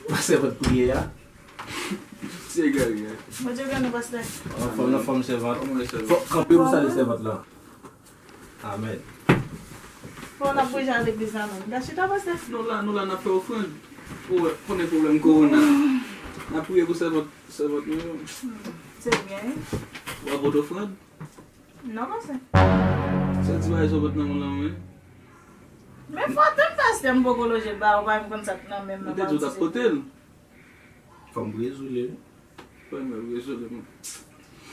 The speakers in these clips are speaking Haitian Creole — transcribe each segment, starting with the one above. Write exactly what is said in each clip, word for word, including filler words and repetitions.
Pastè, vant priyè a. Se egare. Bondye beni w, pastè. Anfòm, anfòm, sèvant. Fò kanpe pou salye sèvant lan. Amèn. Bon, n ap bouje a legliz la menm. Gad chita, pastè. Nou la, nou la, n ap fè ofrann. Ou wè, konnen pwoblèm kowona. N ap priye pou sèvant, sèvant nou yo. Se byen. W ap pote ofrann? Non, pastè. Sa ti bagay sa w pot nan men w lan, wi. Men fò tann, pastè, m poko lonje l ba ou, pa menm konn sa k nan men m nan. Ou te di w t ap pote l. Fò m priye sou li, wi. Fò m priye sou li, mwen.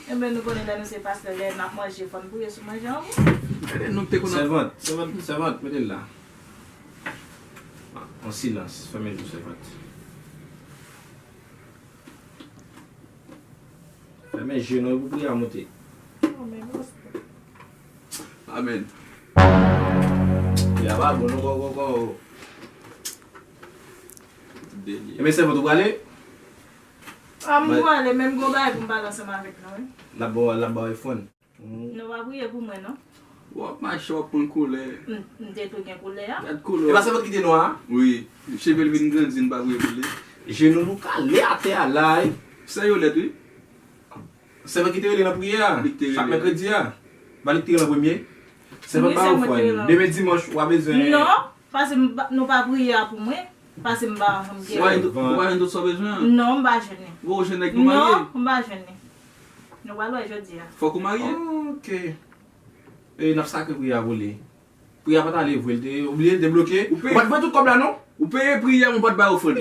Enben, nou konnen lè nou se pastè, lè n ap manje, fò n priye sou manje an, wi. Gade, nou te konn ap... Sèvant, sèvant, sèvant, mete l la. An silans, fèmen je w, sèvant. Fèmen je nou pou priyè a monte. Amèn. Priyè a pa bon, non, kò, kò, kò. Ebyen, sèvant, ou prale? A, m prale, men m gon bagay pou m pale ansanm avèk nou, wi. L ap ba w, l ap ba w ofrann. Nou pa priye pou mwen, non. W ap mache, w ap pran koulè. M, m te tou gen koulè a. Gad koulè. E pa sèvant ki te nwa a? Wi. Cheve l vin grandi, n pa priye pou li. Jenou nou kale atè a la, wi. Sè Yolèt, wi. Sèvant ki te rele nan priyè a. Li ki te rele. Chak mèkredi a. Ba li ki te rele an premye. Sèvant ba ofrann. Demen dimanch, w a bezwen. Non, pase m pa, nou pa priye a pou mwen. Pase m pa janm gen. Ou pa jwenn tout, ou pa jwenn tout sa w bezwen an? Non, m pa jwenn li. Ou jwenn nèg nou marye? Non, m pa jwenn li. Nou pral wè jodi a. Fòk ou marye? Ok. E n ap sakre priyè a pou li. Priyè a pa t ale vre, li te oblije debloke. Ou pa t voye tout kòb la, non? Ou peye priyè, men w pa t bay ofrann.